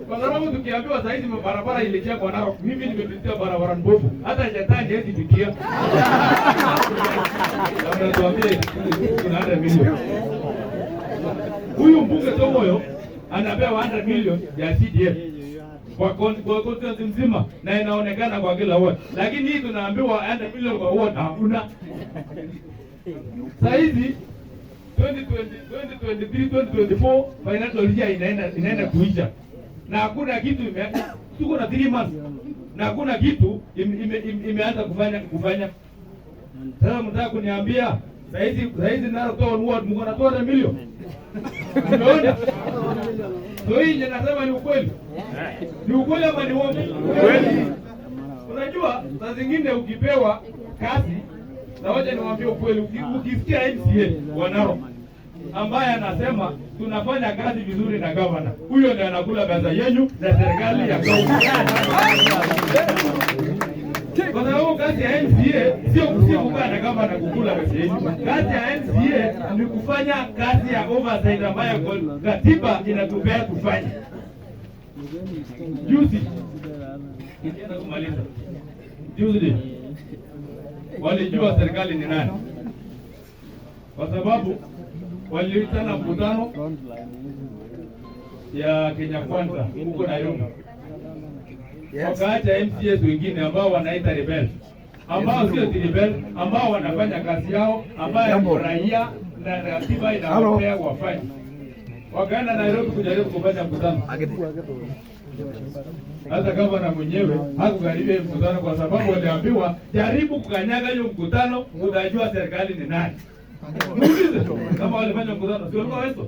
Kwa sababu tukiambiwa saa hizi barabara ilijengwa Narok, mimi nimepitia barabara mbovu, hata shetani hawezi pitia. Na mnatuambia kuna 100 million. Huyu mbunge Tomoyo anapewa 100 million ya CDF kwa constituency mzima na inaonekana kwa kila ward, lakini hii tunaambiwa 100 million kwa ward hakuna. Saa hizi 2020, 2023, 2024 financial year inaenda kuisha na hakuna kitu tuko na 3 months na hakuna kitu imeanza kufanya. Sasa mtaka kuniambia saa hizi Narok Town ward mko na 200 million? Umeona? So hii yenye nasema ni ukweli. Ni ukweli ama ni uongo? Ukweli. Unajua saa zingine ukipewa kazi, na wacha niwaambie ukweli, ukisikia MCA wa Narok ambaye anasema tunafanya kazi vizuri na gavana, huyo ndiye anakula pesa yenyu na serikali ya kaunti. Kwa sababu kazi ya MCA sio kukaa na gavana kukula pesa yenyu. Kazi ya MCA ni kufanya kazi ya oversight ambayo katiba inatupea tufanye. Juzi nikienda kumaliza, juzi walijua serikali ni nani, kwa sababu waliitana mkutano ya Kenya Kwanza huko Nairobi, wakaacha MCAs wengine ambao wanaita rebel, ambao sio rebel, ambao wanafanya kazi yao ambayo raia na katiba inawapea wafanye. Wakaenda Nairobi kujaribu kufanya mkutano. Hata gavana mwenyewe hakukaribia mkutano kwa sababu waliambiwa, jaribu kukanyaga hiyo mkutano, utajua serikali ni nani. Muulize kama walifanya mkutano, si walikuwa westo?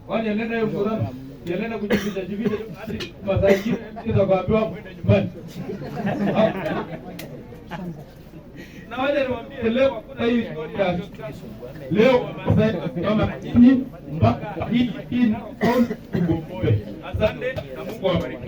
Kwani alienda hiyo mkutano? Alienda kujificha jificha hadi masaa ingine kuambiwa mwende nyumbani. Na wacha niwaambie leo hakuna hii story ya leo Wamasai kama nyinyi mpaka hii hii ikomboe. Asante na Mungu awabariki.